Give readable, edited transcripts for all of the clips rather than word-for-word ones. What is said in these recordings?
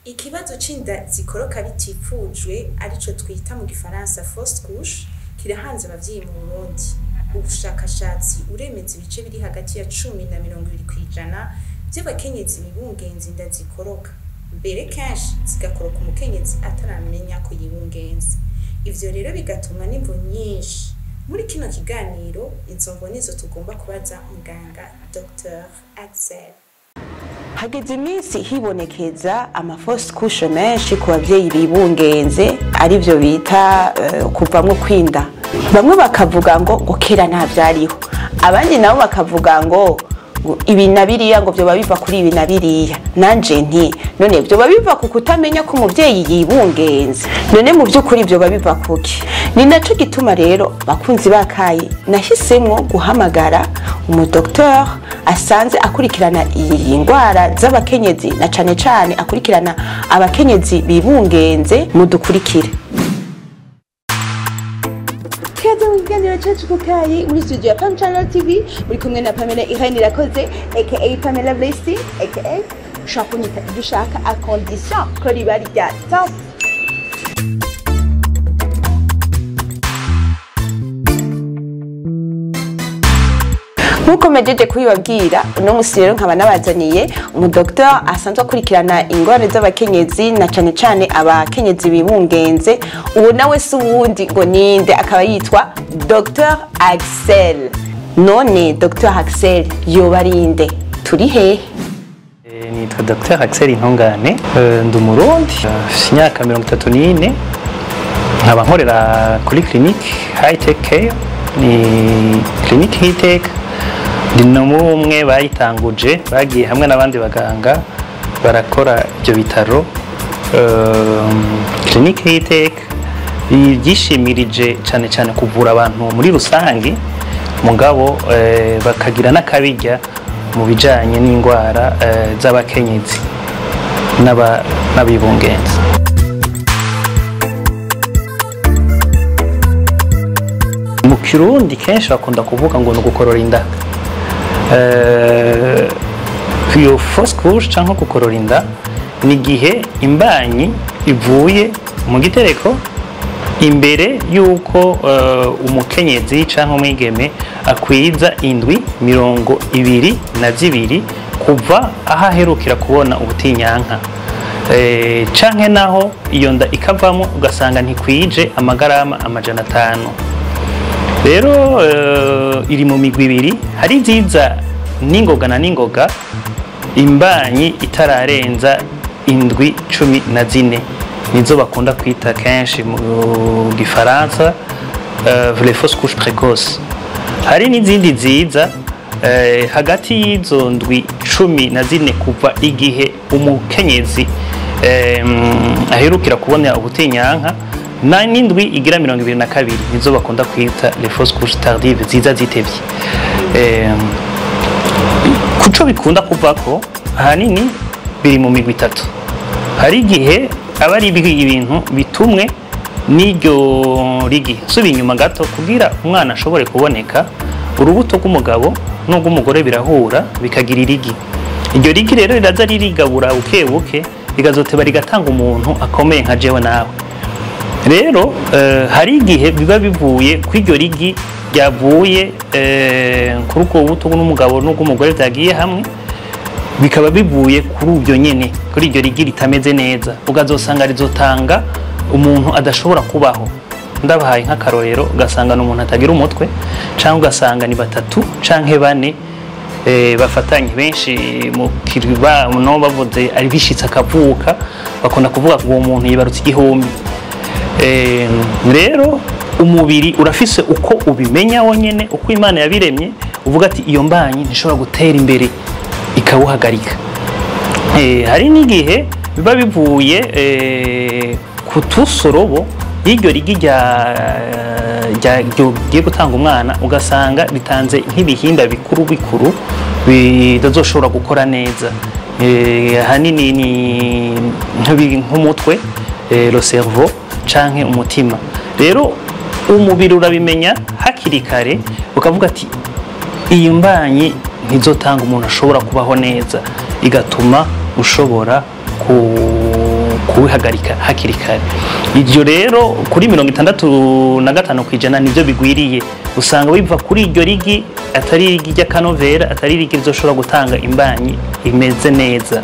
Ikibazo c'inda zikoroka bitifujwe, arico twita mu gifaransa fausse couche, kirahanze abavyeyi mu Burundi. Ubushakashatsi uremeza ibice biri hagati ya 10 na 20% vy'abakenyezi bibungenze inda zikoroka. Mbere kenshi zigakoroka umukenyezi ataramenya ko yibungenze. Ivyo rero bigatumwa n'imvo nyinshi. Muri kino kiganiro izo mvo nizo tugomba kubaza muganga Dr Axel. Hageze iminsi hibonekeza ama fausse couche menshi ku bavyeyi bibungenze, arivyo bita kuvamwo kwinda. Bamwe bakavuga ngo kera nta vyariho, abandi nabo bakavuga ngo ibi na biriya, ngo vyoba biva kuri ibi na biriya. Nanje nti none vyoba biva ku kutamenya ko umuvyeyi yibungenze? None mu vy'ukuri vyoba biva kuki? Ni naco gituma rero, bakunzi bakayi, nahisemwo guhamagara umudokteur asanze akurikirana iyi ngwara z'abakenyezi, na cane cane akurikirana abakenyezi bibungenze. Mudukurikire. Kaze mu kiganiro cacu Kukayi muri studio ya Pam Channel TV, muri kumwe na Pamela Irene Irakoze, aka Pamela Blessing, aka ushaka kunyita ibyo ushaka, à condition ko riba rya top. Nkuko mejeje kubibabwira, uno musi rero nkaba nabazaniye umudoktor asanzwe akurikirana ingorane z'abakenyezi, na cane cane abakenyezi bibungenze. Uwo nawe si uwundi ngo ninde, akaba yitwa Dr Axel. None Dr Axel yoba ari inde? Turi hehe? Nitwa Dr Axel Intungane, ndi umurundi, mfise imyaka 34, nkaba nkorera kuri clinique High Tech Care. Ni clinique high tech, ndi n'umwe bayitanguje, bagiye hamwe n'abandi baganga barakora ibyo bitaro. Clinique High Tech yishimirije cyane cyane kuvura abantu muri rusange, mugabo bakagira n'akabirya mu bijanye n'indwara z'abakenyezi n'abibungenze. Mu Kirundi kenshi bakunda kuvuga ngo ni ugukorora inda. Iyo fausse couche canke gukorora inda ni igihe imbanyi ivuye mu gitereko imbere y'uko umukenyezi canke umwigeme akwiza indwi 22 kuva aho aherukira kubona ubutinyanka, canke naho iyo nda ikavamo ugasanga ntikwije amagarama 500. Rero iri mu migwi ibiri: hari nziza n'ingoga na n'ingoga imbanyi itararenza indwi 14, nizo bakunda kwita kenshi mu gifaransa les fausses couches précoces. Hari n'izindi nziza hagati y'izo ndwi 14 kuva igihe umukenyezi aherukira kubona ubutinyanka na n'indwi igira 22, nizo bakunda kwita les fausses couches tardives, ziza zitevye. Kuco bikunda kuvako ahanini biri mu migwi itatu. Hari igihe aba ari ibintu bitumwe n'iryo rigi. Subi inyuma gato, kugira umwana ashobore kuboneka, urubuto rw'umugabo n'urw'umugore birahura bikagira irigi. Iryo rigi rero riraza ririgabura buke buke, rigazoteba rigatanga umuntu akomeye nka jewe nawe. Rero hari igihe biba bivuye kw'iryo rigi ryavuye kuri ubwo buto n'umugabo n'urw'umugore byagiye hamwe, bikaba bivuye kuri ubyo nyene, kuri iryo rigi ritameze neza, ukazosanga rizotanga umuntu adashobora kubaho. Ndabahaye nk'akarorero, ugasanga ni umuntu atagira umutwe, canke ugasanga ni batatu canke bane bafatanye. Benshi mu kiribano bavuze ari bishitse akavuka, bakunda kuvuga ngo uwo muntu yibarutse igihumbi. Rero umubiri urafise uko ubimenya wonyene, uko Imana yabiremye, uvuga ati iyo mbanyi ntishobora gutera imbere, ikawuhagarika. Hari n'igihe biba bivuye ku tusorobo y'iryo rigi ryo gutanga umwana, ugasanga bitanze nk'ibihimba bikuru bikuru bidazoshobora gukora neza. Ahanini ni nk'umutwe, le cerveau, canke umutima. Rero umubiri urabimenya hakiri kare, ukavuga ati iyi mbanyi ntizotanga umuntu ashobora kubaho neza, igatuma ushobora kuwihagarika hakiri kare. Ibyo rero kuri 65% nivyo bigwiriye, usanga biva kuri iryo rigi atari irigi ry'akanovera, atari irigi rizoshobora gutanga imbanyi imeze neza.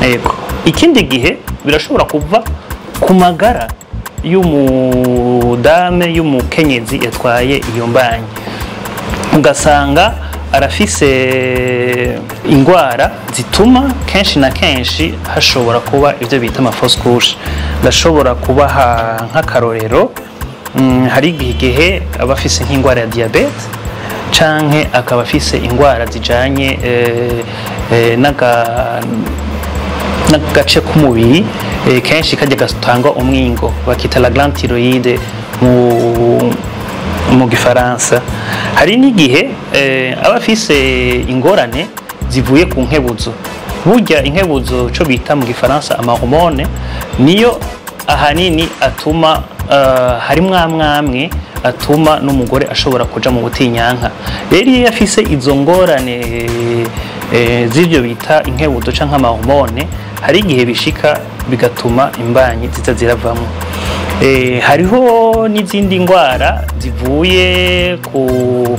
Yego, ikindi gihe birashobora kuva ku magara y'umudame, y'umukenyezi yatwaye iyo mbanyi, ugasanga arafise ingwara zituma kenshi na kenshi hashobora kuba ibyo bita ama fausse couche. Ndashobora kubaha nk'akarorero, hari igihe aba afise nk'ingwara ya diabète canke akaba afise ingwara zijanye n'agace k'umubiri kenshi kajya gatanga umwingo bakita la glande thyroïde mu gifaransa. Hari n'igihe aba afise ingorane zivuye ku nkebuzo. Burya inkebuzo, cyo bita mu gifaransa ama hormones, niyo ahanini atuma harimwo amwamwe atuma n'umugore ashobora kuja mu butinyanka. Rero iyo afise izo ngorane z'ivyo bita inkebuzo canke ama hormones, hari igihe bishika bigatuma imbanyi ziza ziravamwo. Hariho n'izindi ndwara zivuye ku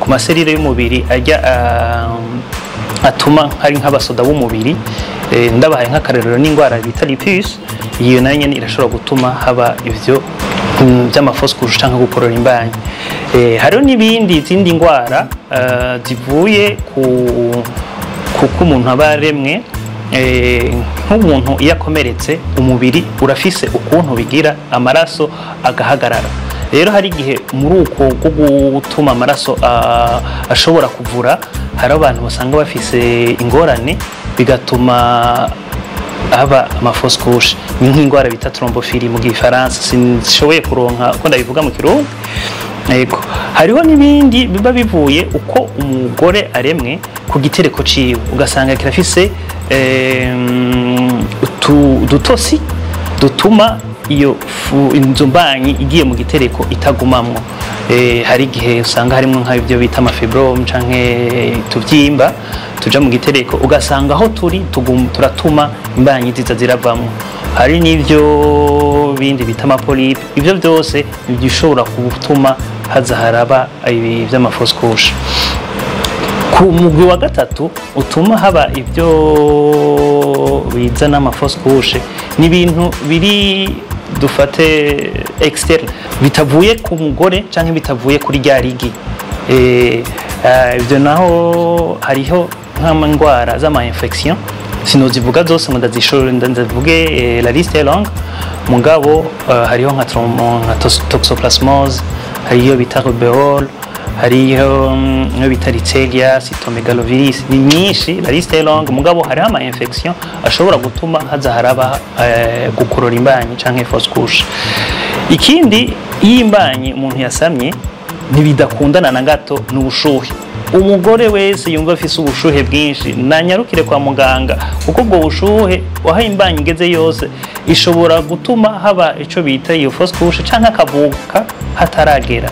ma cellules y'umubiri ajya atuma hari nk'abasoda b'umubiri. Ndabahaye nk'akarorero n'indwara bita lupus, iyo nayo nyene irashobora gutuma haba ivyo vy'ama fausses couches canke gukorora imbanyi. Hariho n'ibindi izindi ndwara zivuye ku kuko umuntu aba yaremwe, nk'umuntu iyo akomeretse umubiri urafise ukuntu bigira amaraso agahagarara. Rero hari igihe muri uko ko gutuma amaraso ashobora kuvura, hari abantu basanga bafise ingorane bigatuma haba ama fausses couches. Ni nk'indwara bita thrombophilie mu gifaransa, sinshoboye kuronka uko ndabivuga mu kirundi. Yego, hariho n'ibindi biba bivuye uko umugore aremwe ku gitereko ciwe, ugasanga kirafise udutosi dutuma iyo inzu mbanyi igiye mu gitereko itagumamwo. Hari igihe usanga harimo nk'ibyo bita ama fibromes canke tuvyimba tuja mu gitereko, ugasanga aho turi turatuma imbanyi ziza ziravamwo. Hari n'ivyo bindi bita ama polypes, ivyo byose bishobora gutuma haza haraba ibi vy'ama fausses couches. Ku mugwi wa gatatu utuma haba ibyo bizana ama fausses couches ni ibintu biri dufate externe, bitavuye ku mugore canke bitavuye kuri rya rigi. Ibyo naho hariho nk'indwara z'ama infection, sinozivuga zose ngo ndazishore ndazivuge, la liste est longue, mugabo hariho nka toxoplasmose, hariyo bita rubéole, hariho iyo bita Rickettsia, cytomegalovirus, ni nyinshi, la liste est longue, mugabo hariho ama infection ashobora gutuma haza haraba gukorora imbanyi canke fausse couche. Ikindi, iyo imbanyi umuntu yasamye ntibidakundana na gato n'ubushuhe. Umugore wese yumva afise ubushuhe bwinshi nanyarukire kwa muganga, kuko ubwo bushuhe waho imbanyi igeze yose ishobora gutuma haba ico bita iyo fausse couche canke akavuka hataragera.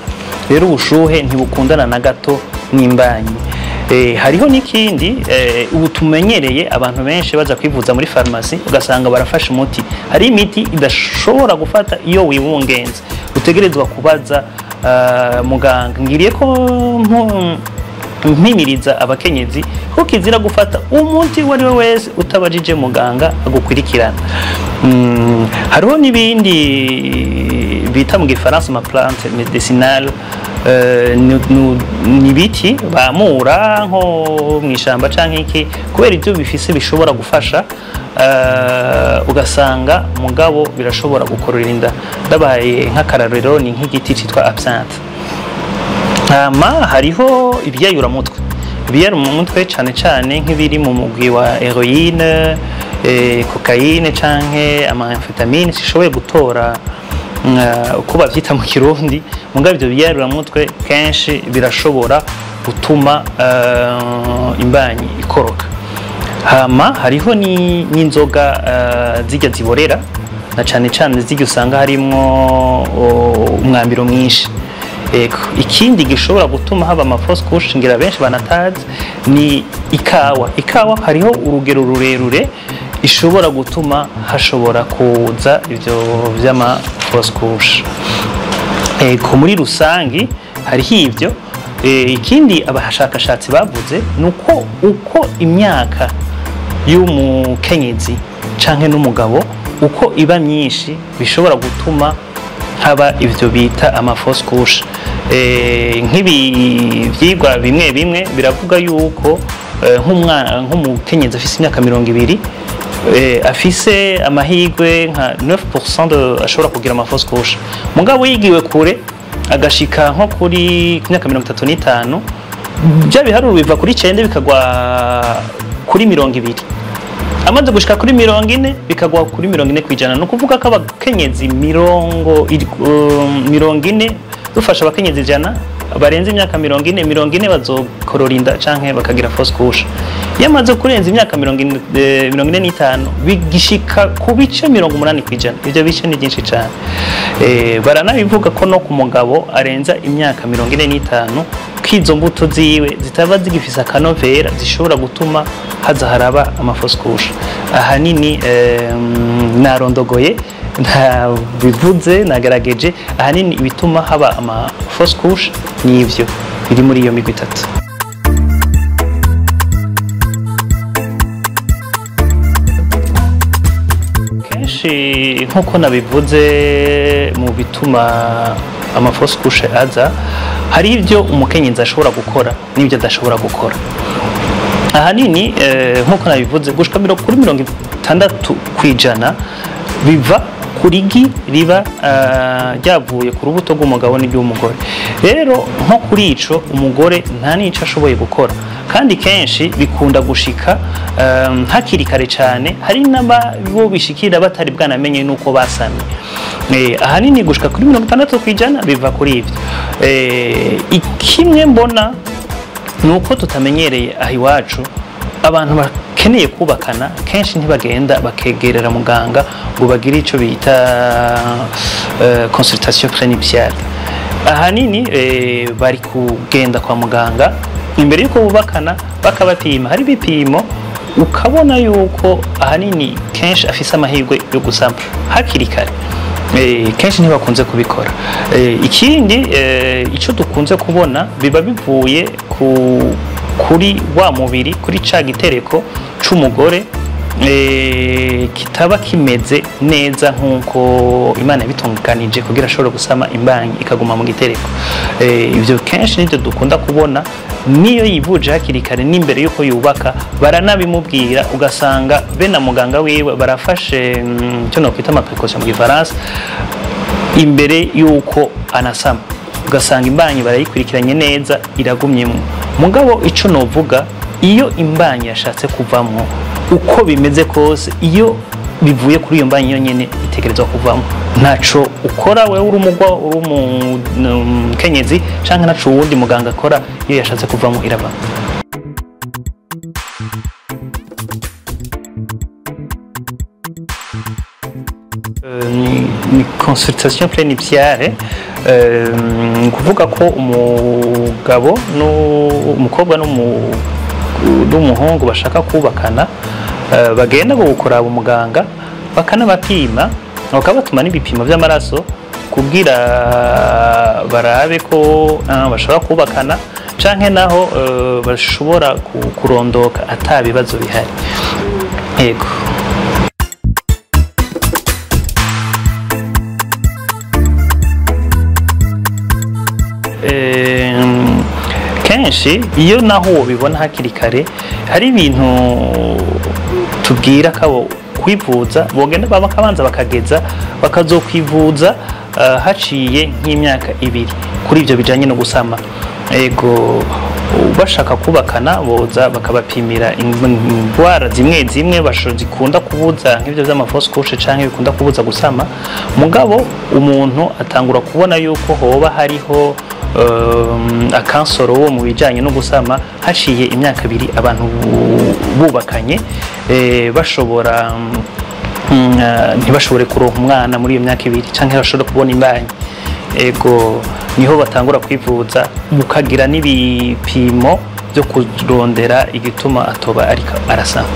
Rero ubushuhe ntibukundana na gato n'imbanyi. Hariho n'ikindi, ubu tumenyereye abantu benshi baza kwivuza muri farumasi, ugasanga barafashe umuti. Hari imiti idashobora gufata iyo wibungenze, utegerezwa kubaza muganga. Ngiriye ko mpimiriza abakenyezi ko kizira gufata umuti uwo ari we wese utabajije muganga agukurikirana. Hariho n'ibindi bita mu gifaransa ama plante médicinale, ni ibiti bamura nko mu ishamba canke iki, kubera ibyo bifise bishobora gufasha, ugasanga mugabo birashobora gukorora inda. Ndabaye nk'akarorero ni nk'igiti citwa absinthe. Hama hariho ibyayuramutwe, ibiyayuramutwe cane cane nk'ibiri mu mugwi wa héroïne, cocaïne canke ama amphétamine, sishoboye gutora uko bavyita mu kirundi, mugabo ivyo biyayuramutwe kenshi birashobora gutuma imbanyi ikoroka. Hama hariho n'inzoga zirya ziborera, na cane cane zirya usanga harimwo umwambiro mwinshi. Ego, ikindi gishobora gutuma haba ama fausses couches ngira benshi banatazi ni ikawa. Ikawa hariho urugero rurerure. ishobora gutuma hashobora kuza ivyo vy'ama fausse couche. Ko muri rusangi hariho ivyo. Ikindi abashakashatsi bavuze nuko uko imyaka y'umukenyezi canke n'umugabo uko iba myinshi bishobora gutuma haba ivyo bita ama fausse couche. Nk'ibi vyigwa bimwe bimwe biravuga yuko nk'umwana nk'umukenyezi afise imyaka 20 afise amahirwe nka 9% de ashobora kugira ama fausse couche, mugabo yigiwe kure agashika nko kuri myaka 35 bya biharuro biva kuri 9 bikagwa kuri 20, amaze gushika kuri 40 bikagwa kuri 40%. No kuvuga ko abakenyezi 40 dufasha abakenyezi 100 barenze imyaka 40 40 bazokorora inda canke bakagira fausse couche. Yamaze kurenza imyaka 45 bigishika ku bice 80%. Ivyo bice ni byinshi cyane. Baranabivuga ko no ku mugabo arenza imyaka 45 kizo mbuto ziwe zitaba zigifisa akanovera zishobora gutuma haza haraba ama fausse couche. Ahanini narondogoye ntabivuze nagerageje, ahanini ibituma haba ama fausse couche ni ivyo biri muri iyo migwi itatu. Kenshi nkuko nabivuze mu bituma ama fausse couche aza, hari ibyo umukenyezi ashobora gukora n'ibyo adashobora gukora. Ahanini nkuko nabivuze gushika kuri 60% biva kuri gi riba ryavuye ku rubuto rw'umugabo n'iry'umugore. Rero nko kuri ico umugore nta nico ashoboye gukora, kandi kenshi bikunda gushika hakiri kare cyane, hari n'abo bishikira batari bwanamenye nuko basamye. Ahanini gushika kuri 60% biva kuri ivyo. Ikimwe mbona nuko tutamenyereye aho iwacu abantu bakeneye kubakana kenshi ntibagenda bakegerera muganga ngo bagire ico bita consultation prénuptiale. Ahanini bari kugenda kwa muganga imbere yuko bubakana bakabapima, hari ibipimo ukabona yuko ahanini kenshi afise amahirwe yo gusama hakiri kare. Kenshi ntibakunze kubikora. Ikindi ico dukunze kubona biba bivuye kuri wa mubiri, kuri ca gitereko c'umugore kitaba kimeze neza nkuko Imana yabitunganije kugira ashobore gusama imbanyi ikaguma mu gitereko. Ivyo kenshi nivyo dukunda kubona, niyo yivuje hakiri kare n'imbere yuko yubaka baranabimubwira, ugasanga be na muganga wiwe barafashe cyo no kwita ama précaution mu gifaransa imbere yuko anasama, ugasanga imbanyi barayikurikiranye neza iragumyemwo. Mugabo ico novuga, iyo imbanyi yashatse kuvamwo uko bimeze kose, iyo bivuye kuri iyo mbanyi yonyene itegerezwa kuvamwo, ntaco ukora wewe uri umugwa uri umukenyezi canke ntaco uwundi muganga akora, iyo yashatse kuvamwo irava. Ni consultation prénuptiale, kuvuga ko umugabo n'umukobwa n'umuhungu bashaka kubakana bagenda gukora umuganga bakanabapima, bakabatuma n'ibipimo by'amaraso kugira barabe ko bashobora kubakana canke naho bashobora kurondoka ata bibazo bihari. Yego. Kenshi iyo naho ubibona hakiri kare hari ibintu tubwira kabo kwivuza bogenda bakabanza bakageza bakazokwivuza haciye nk'imyaka 2 kuri ivyo bijanye no gusama. Ego bashaka kubakana boza bakabapimira indwara zimwe zimwe zikunda kubuza nk'ivyo vy'ama fausse couche canke bikunda kubuza gusama. Mugabo umuntu atangura kubona yuko hoba hariho akansoro wo mu bijanye no gusama haciye imyaka 2 abantu bubakanye, bashobora ntibashobore kuronka umwana muri iyo myaka 2 canke bashobora kubona imbanyi. Ego niho batangura kwivuza, mukagira n'ibipimo byo kurondera igituma atoba ariko arasama.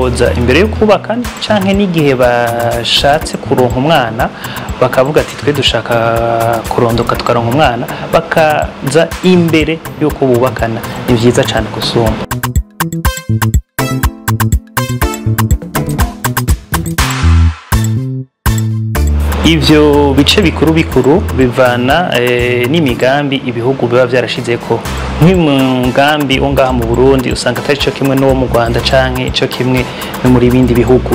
Boza imbere yo kubaka canke n'igihe bashatse kuronka umwana, bakavuga ati twe dushaka kurondoka tukaronka umwana, bakaza imbere yuko bubakana, ni vyiza cane gusumba. Ivyo bice bikuru bikuru bivana n'imigambi ibihugu biba vyarashizeko. Nk'umugambi wo ngaha mu Burundi usanga atari co kimwe n'uwo mu Rwanda canke ico kimwe no muri bindi bihugu.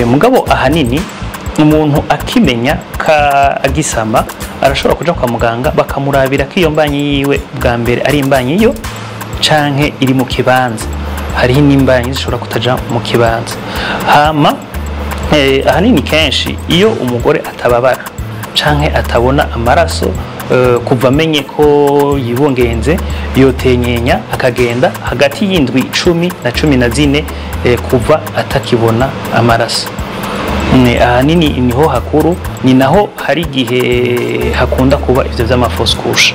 Mugabo ahanini umuntu akimenya ka agisama arashobora kuja kwa muganga bakamurabira ko iyo mbanyi yiwe bwa mbere ari imbanyi yo canke iri mu kibanza. Hariho n'imbanyi zishobora kutaja mu kibanza. Hama ahanini kenshi iyo umugore atababara canke atabona amaraso, kuva amenye ko yibungenze, yotenyenya akagenda hagati y'indwi 10 na 14 kuva atakibona amaraso. Ahanini niho hakuru, ni naho hari igihe hakunda kuba ivyo vy'ama fausse couche.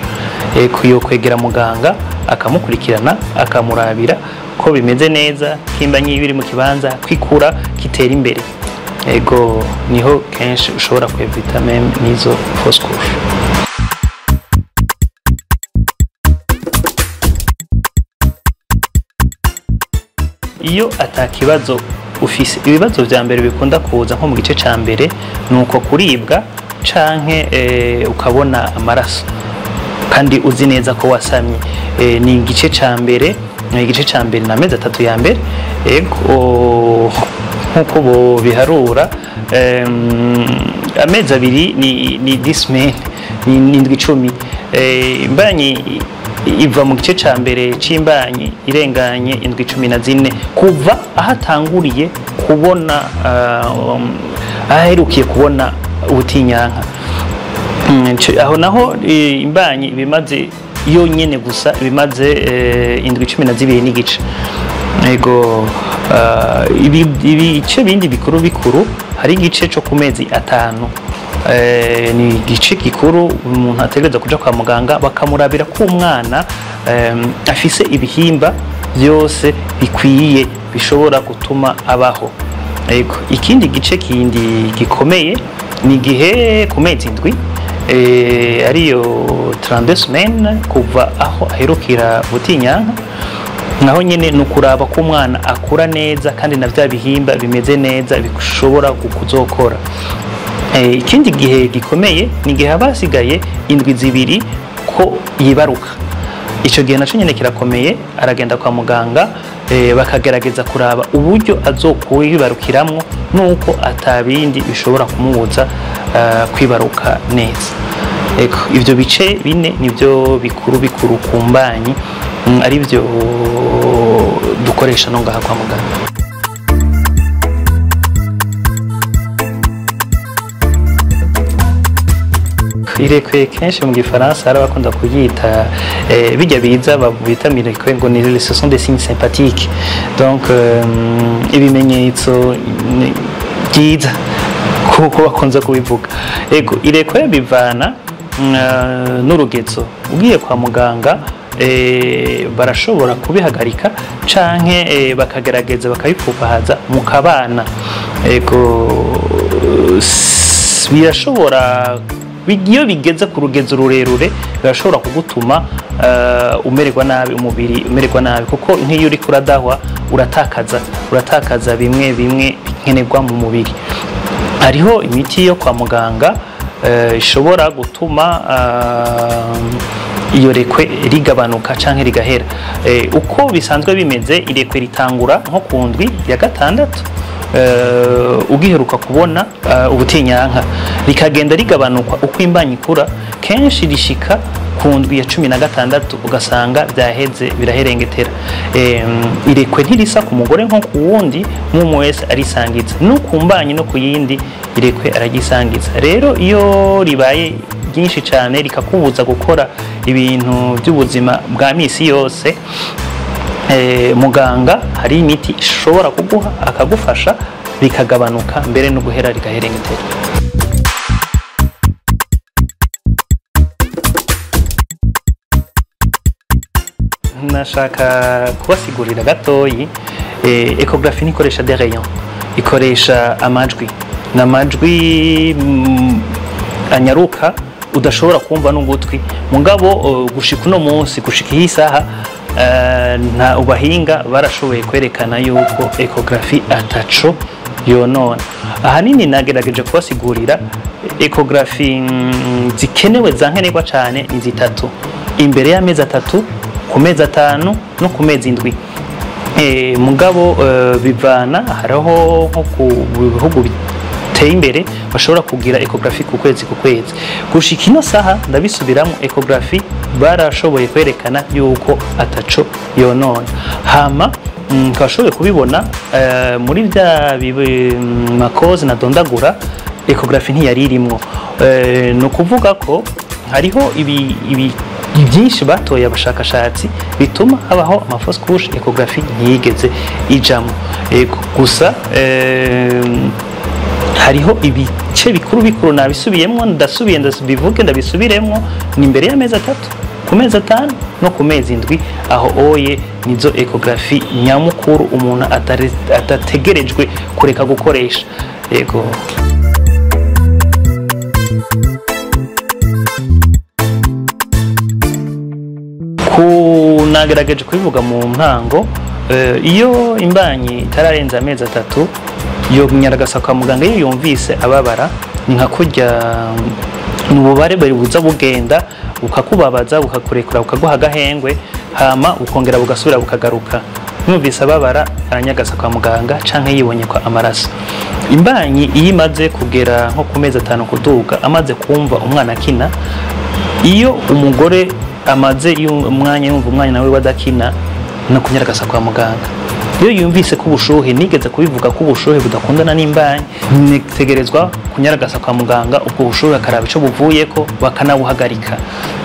Yo kwegera muganga akamukurikirana akamurabira ko bimeze neza, kimba nyibiri mu kibanza, kwikura kitera imbere. Ego niho kenshi ushobora kwevita meme nizo fausse couche. Iyo atakibazo ufise, ibibazo vya mbere bikunda kuza nko mu gice ca mbere nuko kuribwa canke ukabona amaraso kandi uzi neza ko wasamye. Ni igice ca mbere, ni igice ca mbere na mezi 3 ya mbere. Ego nkuko bo biharura, amezi 2 ni 10 semaines, ni indwi 10. Imbanyi iva mu gice ca mbere c'imbanyi irenganye indwi 14 kuva ahatanguriye kubona, aherukiye kubona ubutinyanka. Aho naho imbanyi bimaze yonyene gusa bimaze indwi 12 n'igice. Ego ibice bindi bikuru bikuru hari igice cyo ku mezi 5. Ni igice gikuru umuntu ategereza kuja kwa muganga bakamurabira ko umwana afise ibihimba byose bikwiye bishobora gutuma abaho. Ego ikindi gice kindi gikomeye ni gihe ku mezi 7, ariyo 32 semaines kuva aho aherukira butinyanka. Naho nyene nukuraba ko umwana akura neza kandi na vya bihimba bimeze neza bishobora kuzokora. Ikindi gihe gikomeye ni gihe abasigaye indwi 2 ko yibaruka. Ico gihe naco nyene kirakomeye, aragenda kwa muganga bakagerageza kuraba uburyo azokwibarukiramwo nuko atabindi bishobora kumubuza kwibaruka neza. Ego ivyo bice bine nivyo bikuru bikuru kumbanyi ari byo dukoresha no ngaha kwa muganga. Irekwe kenshi mu gifaransa hari abakunda kuyita bijya biza babita mirekwe ngo ni ce sont des signes sympathiques, donc ibimenyetso byiza kuko bakunze kubivuga. Ego irekwe bivana n'urugezo. Ugiye kwa muganga barashobora kubihagarika canke bakagerageza bakabipfupahaza mu kabana. Ego birashobora, iyo bigeze ku rugezo rurerure birashobora kugutuma umererwa nabi, umubiri umererwa nabi, kuko nk'iyo uri kuradahwa uratakaza bimwe bimwe nkenerwa mu mubiri. Hariho imiti yo kwa muganga ishobora gutuma iyo rekwe rigabanuka canke rigahera. Uko bisanzwe bimeze, irekwe ritangura nko ku ndwi ya 6 ugiheruka kubona ubutinyanka, rikagenda rigabanuka uko imbanyi ikura, kenshi rishika ku ndwi ya 16 ugasanga byaheze biraherengetera. Irekwe ntirisa ku mugore nko ku wundi, umwe wese arisangiza no ku mbanyi no ku yindi irekwe aragisangiza. Rero iyo ribaye byinshi cyane rikakubuza gukora ibintu by'ubuzima bwa misi yose, muganga hari imiti ishobora kuguha akagufasha bikagabanuka mbere no guhera rigaherengetera. Nashaka kubasigurira gatoyi Échographie ntikoresha des rayons, ikoresha amajwi, n'amajwi anyaruka udashobora kumva n'ugutwi. Mugabo gushika uno munsi, gushika iyi saha, nta ubahinga barashoboye kwerekana yuko échographie ataco yonona. Ahanini nagerageje kubasigurira échographie zikenewe za nkenerwa cane ni zitatu: imbere y'amezi 3, ku mezi 5 no ku mezi 7. Mugabo bivana, hariho nko ku bihugu biteye imbere bashobora kugira échographie ku kwezi ku kwezi. Gushika ino saha, ndabisubiramo, échographie barashoboye kwerekana yuko ataco yonona. Hama twashoboye kubibona muri bya makoze nadondagura, échographie ntiyari irimwo. Ni ukuvuga ko hariho ibi byinshi batoye abashakashatsi bituma habaho ama fausses couches, échographie ntiyigeze ijamo. Ego, gusa hariho ibice bikuru bikuru nabisubiyemwo, ndasubiye ndabivuge, ndabisubiremwo: ni imbere y'amezi 3, ku mezi 5 no ku mezi 7. Aho oye nizo échographie nyamukuru umuntu adategerejwe kureka gukoresha. Yego. Ku nagerageje kubivuga mu ntango, iyo imbanyi itararenza amezi 3 yo nyaragasa kwa muganga iyo yumvise ababara. Ni nka kurya, ni ububare bari buza bugenda bukakubabaza, bukakurekura, bukaguha agahengwe, hama bukongera bugasubira bukagaruka. Yumvise ababara aranyagasa kwa muganga, canke yibonye ko amaraso. Imbanyi iyo imaze kugera nko ku mezi 5 kuduga, amaze kumva umwana akina, iyo umugore amaze umwanya yumva umwana nawe badakina, no kunyaragasa kwa muganga. Iyo yumvise ko ubushuhe, nigeze kubivuga ko ubushuhe budakundana n'imbanyi, nitegerezwa kunyaragasa kwa muganga, ubwo bushuhe akaraba ico buvuyeko bakanabuhagarika.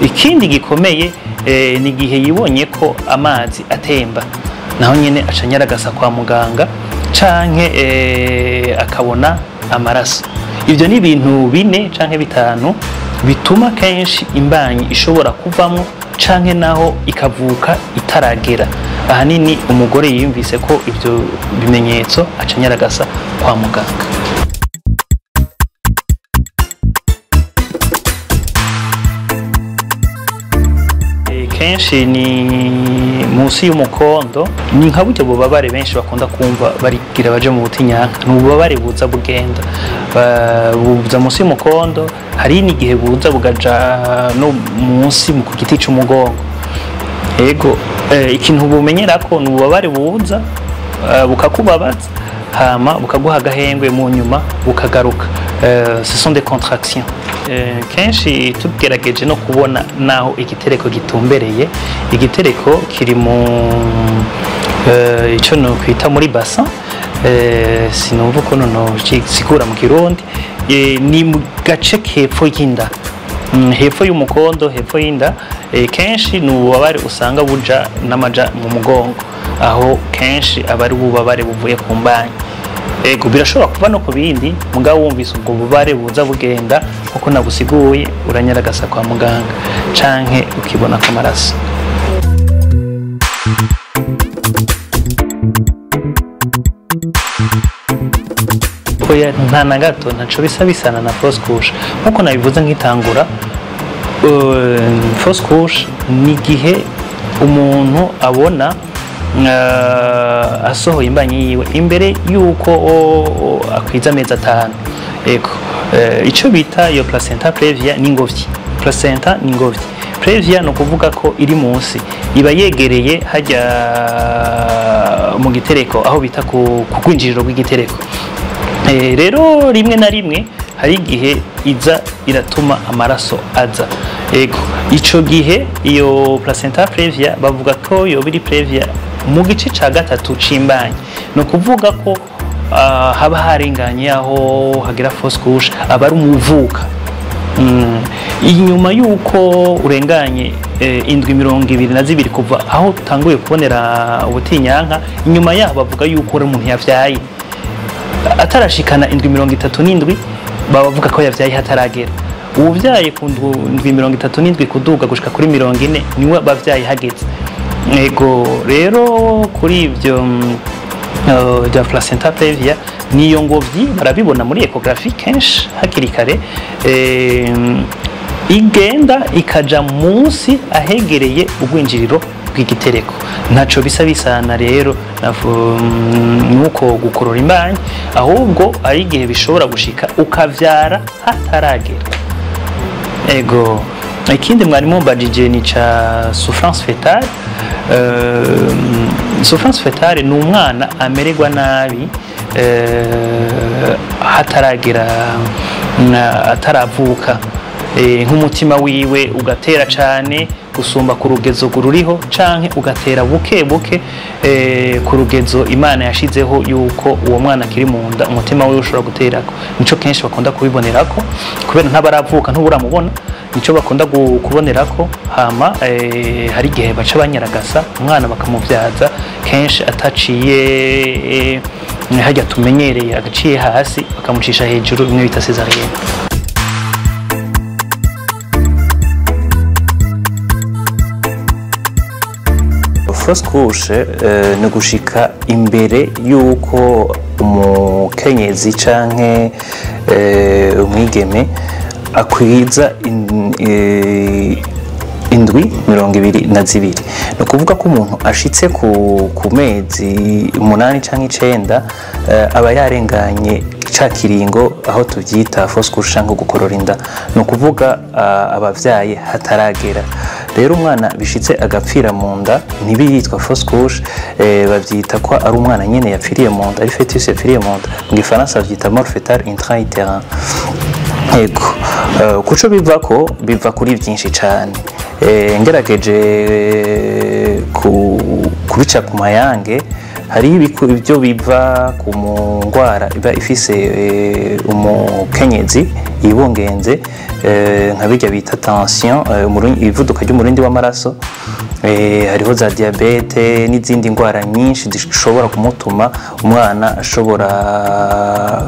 Ikindi gikomeye ni igihe yibonye ko amazi atemba, naho nyene aca anyaragasa kwa muganga, canke akabona amaraso. Ibyo ni ibintu 4 canke 5 bituma kenshi imbanyi ishobora kuvamo canke naho ikavuka itaragera. Ahanini umugore yiyumvise ko ibyo bimenyetso aca anyaragasa kwa muganga. Kenshi ni munsi y'umukondo, ni nka buryo bubabare benshi bakunda kumva barigira baje mu butinyanka. Ni ububabare buza bugenda, buza munsi y'umukondo, hari n'igihe buza bugaja no munsi mu giti c'umugongo. Ego, ikintu bumenyera ko ni ububabare buza bukakubabaza, hama bukaguha agahengwe, mu nyuma bukagaruka. Ce sont des contractions. Kenshi tugerageje no kubona naho igitereko gitumbereye, igitereko kiri mu ico no kwita muri bassin, sinumva ukuntu nosigura mu Kirundi, ni mu gace kepfo y'inda, hepfo y'umukondo, hepfo y'inda. Kenshi ni ububabare usanga buja n'amaja mu mugongo, aho kenshi aba ari ububabare buvuye ku mbanyi. Ego, birashobora kuba no ku bindi, mugabo wumvise ubwo bubare buza bugenda nkuko nabusiguye, uranyaragasa kwa muganga canke ukibona ko amaraso. Oya, nta na gato, ntaco bisa bisana na fausse couche. Nkuko nabivuze nkitangura, fausse couche ni igihe umuntu abona asohoye imbanyi yiwe imbere yuko akwiza amezi 5. Ego, ico bita iyo placenta previa ni ingobyi. Placenta ni ingobyi, previa ni ukuvuga ko iri munsi, iba yegereye hajya mu gitereko, aho bita ku rwinjiriro rw'igitereko. Rero rimwe na rimwe hari igihe iza iratuma amaraso aza. Ego, ico gihe iyo placenta previa bavuga ko yoba iri previa mu gice ca 3 c'imbanyi. Ni ukuvuga ko haba harenganye aho hagira fausse couche, aba ari umuvuka. Inyuma yuko urenganye indwi 22 kuva aho utanguye kubonera ubutinyanka, inyuma yaho bavuga yuko uri umuntu yavyaye. Atarashikana indwi 37 baba bavuga ko yavyaye hataragera. Uwuvyaye ku ndwi 37 kuduga gushika kuri 40 niwe bavyaye hageze. Ego, rero kuri ivyo Rya placenta previa niyo ngobyi barabibona muri échographie kenshi hakiri kare, igenda ikaja munsi ahegereye ubwinjiriro bw'igitereko. Ntaco bisa bisana rero nuko gukorora imbanyi, ahubwo ari igihe bishobora gushika ukavyara hataragera. Ego, ikindi mwari mumbajije ni ca souffrance fœtale. Souffrance fœtale ni umwana amererwa nabi hataragera, ataravuka, nk'umutima wiwe ugatera cane gusumba ku rugezo ruriho, canke ugatera buke buke ku rugezo Imana yashizeho yuko uwo mwana akiri mu nda umutima wiwe ushobora guterako. Nico kenshi bakunda kubibonerako, kubera ntabaravuka ntuburamubona, nico bakunda kubonerako. Hama hari igihe baca banyaragasa umwana bakamuvyaza kenshi ataciye harya tumenyereye, agaciye hasi bakamucisha hejuru, bimwe bita césarienne. Fausse couche ni gushika imbere yuko umukenyezi canke umwigeme akwiza indwi 22. Ni ukuvuga ko umuntu ashitse ku mezi 8 canke 9 aba yarenganye ca kiringo aho tuvyita fausse couche canke gukorora inda. Ni ukuvuga abavyaye hataragera. Rero umwana bishitse agapfira mu nda ntibiyitwa fausse couche, bavyita ko ari umwana nyene yapfiriye mu nda, ari fœtus yapfiriye mu nda. Mu gifaransa bavyita mort fœtale intra-utérin. Ego, kuco bivako biva kuri byinshi cane. Ngerageje kubica ku mayange, hari ibyo biva ku ngwara iba ifise umukenyezi yibungenze, nka bijya bita tension, ivuduka ry'umurindi w'amaraso, hariho za diabète n'izindi ndwara nyinshi zishobora kumutuma umwana ashobora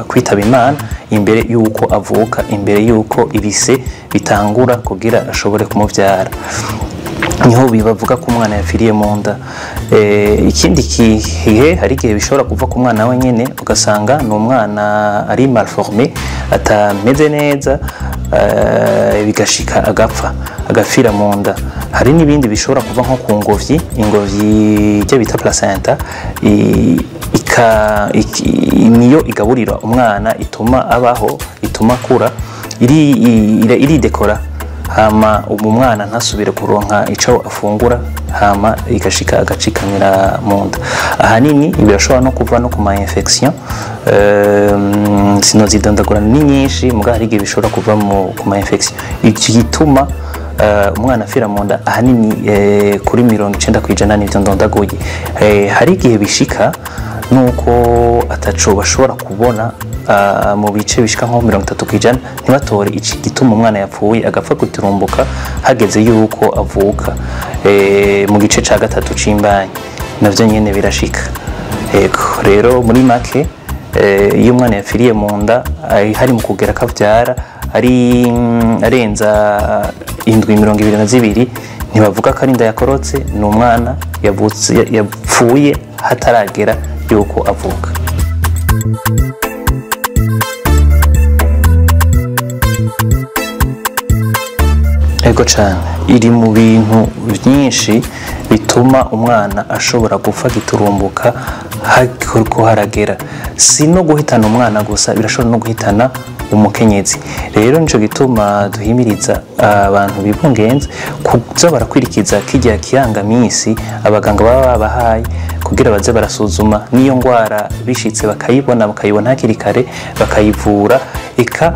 kwitaba Imana imbere y'uko avuka, imbere y'uko ibise bitangura kugira ashobore kumuvyara. Niho bibavuga ko umwana yapfiriye mu nda. Ikindi gihe hari igihe bishobora kuva ku mwana wenyene, ugasanga ni umwana ari malformé, atameze neza, bigashika agapfa, agapfira mu nda. Hari n'ibindi bishobora kuva nko ku ngobyi, ingobyi ijya bita placenta, niyo igaburira umwana, ituma abaho, ituma akura, iridekora, hama ubu mwana ntasubire kuronka ico afungura, hama igashika agacikamira mu nda. Ahanini birashobora no kuva no ku ma infection, sinozidondagura ni nyinshi, muga hari igihe bishobora kuva ku ma infection. Iki gituma umwana afira mu nda ahanini kuri 90% n'ivyo ndondaguye. Hari igihe bishika nuko ataco bashobora kubona mu bice bishika nko 30%, ntibatore iki gituma umwana yapfuye, agapfa guturumbuka hageze yuko avuka, mu gice ca gatatu c'imbanyi, navyo nyene birashika. Ego, rero muri make, iyo umwana yapfiriye mu nda hari mu kugera kavyara ari arenza indwi 22, ntibavuga ko ari inda yakorotse, ni umwana yavutse yapfuye hataragera yuko avuka. Ego cane, iri mu bintu byinshi bituma umwana ashobora gupfa giturumbuka hariko haragera. Si no guhitana umwana gusa, birashobora no guhitana umukenyezi. Rero nico gituma duhimiriza abantu bibungenze kuza barakwirikiza kijya kirangamisi abaganga baba babahaye, kugira baze barasuzuma n'iyo ngwara bishitse bakayibona hakiri kare, bakayivura, eka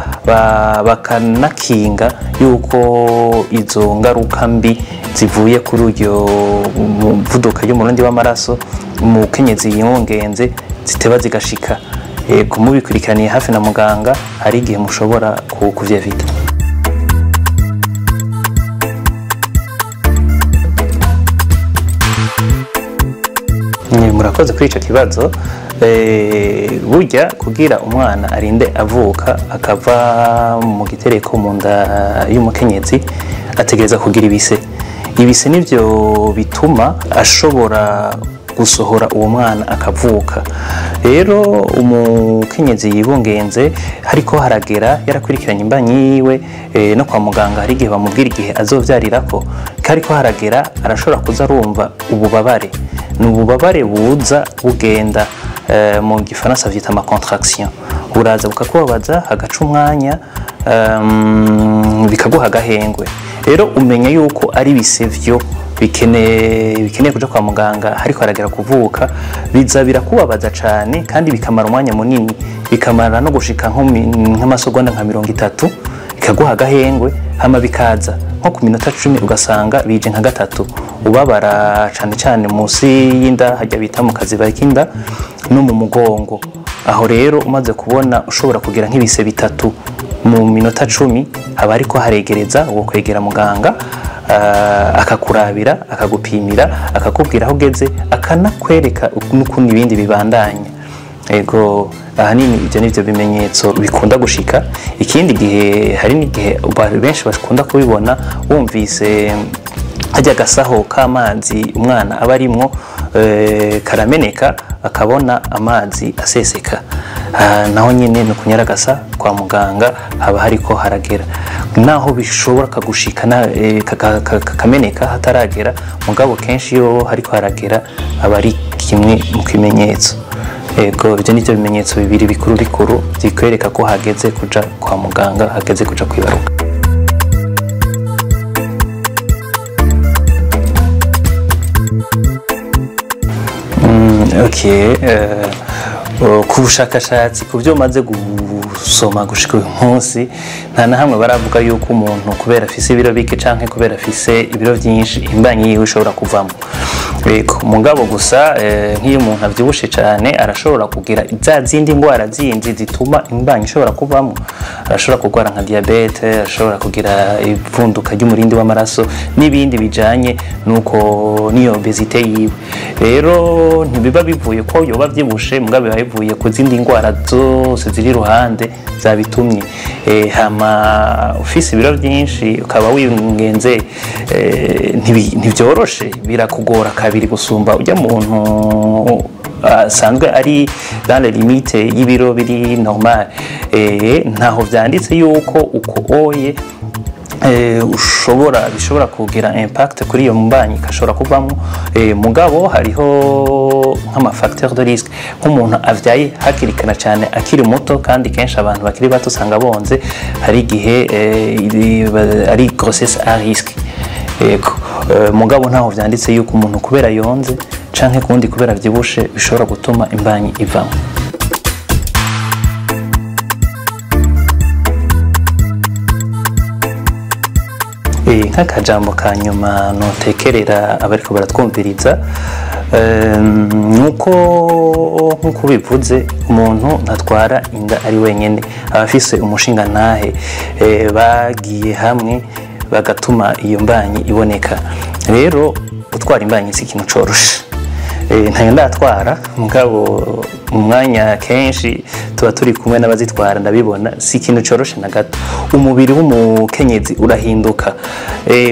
bakanakinga yuko izo ngaruka mbi zivuye kuri uyo muvuduka y'umurundi w'amaraso umukenyezi yibungenze ziteba zigashika. Kumubikurikiraniye hafi na muganga, hari igihe mushobora kuvyevita. Murakoze kuri ico kibazo. Burya kugira umwana arinde avuka akava mu gitereko mu nda y'umukenyezi, ategereza kugira ibise. Ibise nivyo bituma ashobora gusohora uwo mwana akavuka. Rero umukenyezi yibungenze hariko haragera yarakurikiranye imbanyi yiwe, no kwa muganga hari igihe bamubwira igihe azovyarirako, kariko haragera arashobora kuza arumva ububabare. Ni ububabare buza bugenda, mu gifaransa vyita ama contraction, buraza bukakubabaza hagaca umwanya, bikaguha agahengwe. Rero umenya yuko ari ibisevyo bikeneye kuja kwa muganga hariko haragera kuvuka, biza birakubabaza cane kandi bikamara umwanya munini, bikamara no gushika nk'amasegonda nka 30, bikaguha agahengwe, hama bikaza nko ku minota 10 ugasanga bije nka 3, ubabara cane cane munsi y'inda hajya bita mu kaziba k'inda no mu mugongo. Aho rero umaze kubona ushobora kugira nk'ibise 3 mu minota 10, haba ariko haregereza uwo kwegera muganga, akakurabira, akagupimira, akakubwira aho ugeze, akanakwereka n'ukuntu ibindi bibandanya. Ego ahanini ibyo nivyo bimenyetso bikunda gushika. Ikindi gihe hari n'igihe abantu benshi bakunda kubibona, wumvise hajya agasaho k'amazi umwana aba arimwo, karameneka akabona amazi aseseka. Naho nyine ni ukunyaragasa kwa muganga haba hariko haragera. Naho bishobora kagushika kakameneka hataragera, mugabo kenshi iyo hariko haragera aba ari kimwe mu kimenyetso. Ego ibyo nivyo bimenyetso bibiri bikuru bikuru bikwereka ko hageze kuja kwa muganga, hageze kuja kwibaruka. Ku bushakashatsi ku byo maze gusoma gushika uyu munsi, nta na hamwe baravuga yuko umuntu kubera afise ibiro bike canke kubera afise ibiro vyinshi imbanyi yiwe ishobora kuvamo. Ego mugabo gusa, nk'iyo umuntu avyibushe cane arashobora kugira za zindi ngwara zindi zituma imbanyi ishobora kuvamo. Arashobora kurwara nka diabete, arashobora kugira ivunduka ry'umurindi w'amaraso n'ibindi bijanye nuko niyo obesite yiwe. Rero ntibiba bivuye ko yoba avyibushe, mugabo biba bivuye ku zindi ngwara zose ziri iruhande zabitumye. Hama ufise ibiro vyinshi ukaba wingenze, ntivyoroshe, birakugora kabiri gusumba ujya muntu asanzwe ari dans les limites y'ibiro biri normal. Ntaho vyanditse yuko uko oye, ushobora bishobora kugira impact kuri iyo mbanyi ikashobora kuvamo. Mugabo hariho nk'ama facteur de risque, nk'umuntu avyaye hakirikana cyane akiri muto, kandi kenshi abantu bakiri bato usanga bonze, hari igihe ari grossesse à risque. Ego mugabo ntaho vyanditse yuko umuntu kubera yonze canke kundi kubera vyibushe bishobora gutuma imbanyi ivamo. Nk'akajambo ka nyuma notekerera abariko baratwumviriza, nuko nkuko bivuze umuntu ntatwara inda ari wenyene, aba afise umushingantahe, bagiye hamwe bagatuma iyo mbanyi iboneka. Rero gutwara imbanyi si ikintu coroshe. Ntayo ndatwara, mugabo mu mwanya kenshi tuba turi kumwe n'abazitwara ndabibona, si ikintu coroshe na gato. Umubiri w'umukenyezi urahinduka,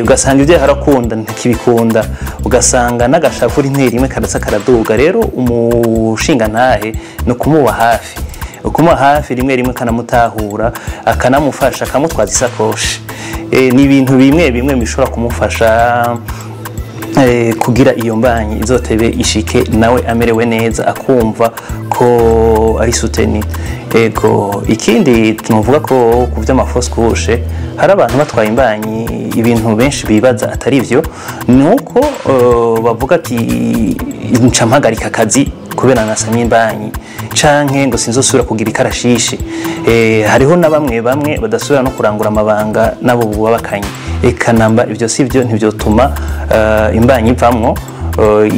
ugasanga ibyo yarakunda ntakibikunda, ugasanga n'agashavu rimwe rimwe karasa karaduga. Rero umushingantahe ni ukumuba hafi, ukumuba hafi rimwe rimwe akanamutahura, akanamufasha, akamutwaza isakoshi. Ni ibintu bimwe bimwe bishobora kumufasha kugira iyo mbanyi izotebe ishike nawe amerewe neza, akumva ko ari soutenu. Ego ikindi tuvuga ko ku vy'ama fausse couche hari abantu batwaye imbanyi, ibintu benshi bibaza atari vyo, nuko bavuga ati nca mpagarika akazi kubera nasamye imbanyi, canke ngo sinzosubira kugira ikarashishi. Hariho na bamwe bamwe badasubira no kurangura amabanga nabo bubakanye. Eka namba ivyo sivyo, ntivyotuma imbanyi ivamwo.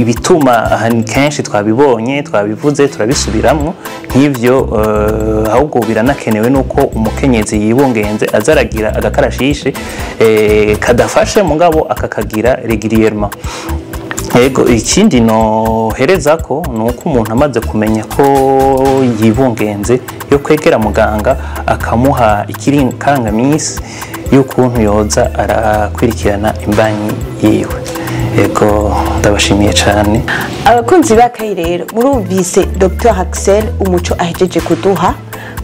Ibituma ahantu kenshi twabibonye, twabivuze, turabisubiramwo nk'ivyo, ahubwo biranakenewe nuko umukenyezi yibungenze azaragira agakarashishi, kadafashe mugabo akakagira régulièrement. Ego ikindi nohereza ko nuko umuntu amaze kumenya ko yibungenze yo kwegera muganga akamuha ikirangamisi y'ukuntu yoza arakwirikirana imbanyi yiwe. Ego, ndabashimiye cyane. Abakunzi b'akayi rero, murumvise Dr Axel umuco ahejeje kuduha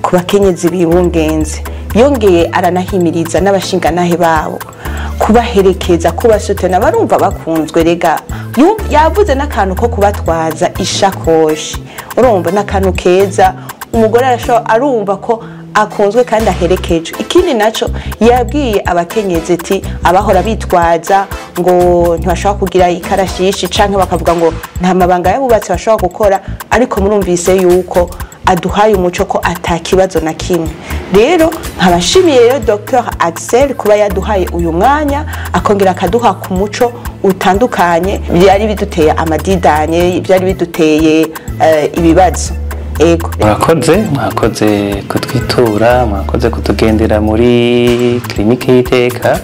ku bakenyezi bibungenze. Yongeye aranahimiriza n'abashinganahe babo kubaherekeza, kubasutena, barumva bakunzwe. Rega yavuze n'akantu ko kubatwaza ishakoshi. Urumva n'akantu keza, umugore arashobora arumva ko akunzwe kandi aherekejwe. Ikindi naco, yabwiye abakenyezi ati abahora bitwaza ngo ntibashobora kugira ikarashishi canke bakavuga ngo nta mabanga y'abubatsi bashobora gukora, ariko murumvise yuko aduhaye umuco ko ata kibazo na kimwe. Rero nkabashimiye rero Dr Axel kuba yaduhaye uyu mwanya, akongera akaduha ku muco utandukanye byari biduteye amadidanye, byari biduteye ibibazo. Ego. Mwakoze, mwakoze kutwitura, mwakoze kutugendera muri clinique y'Iteka.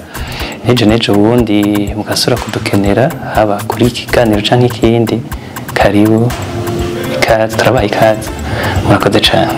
N'ejo n'ejo bundi mugasura kudukenera, haba kuri iki kiganiro canke ikindi, karibu, ikaze, turabaha ikaze. Murakoze cane.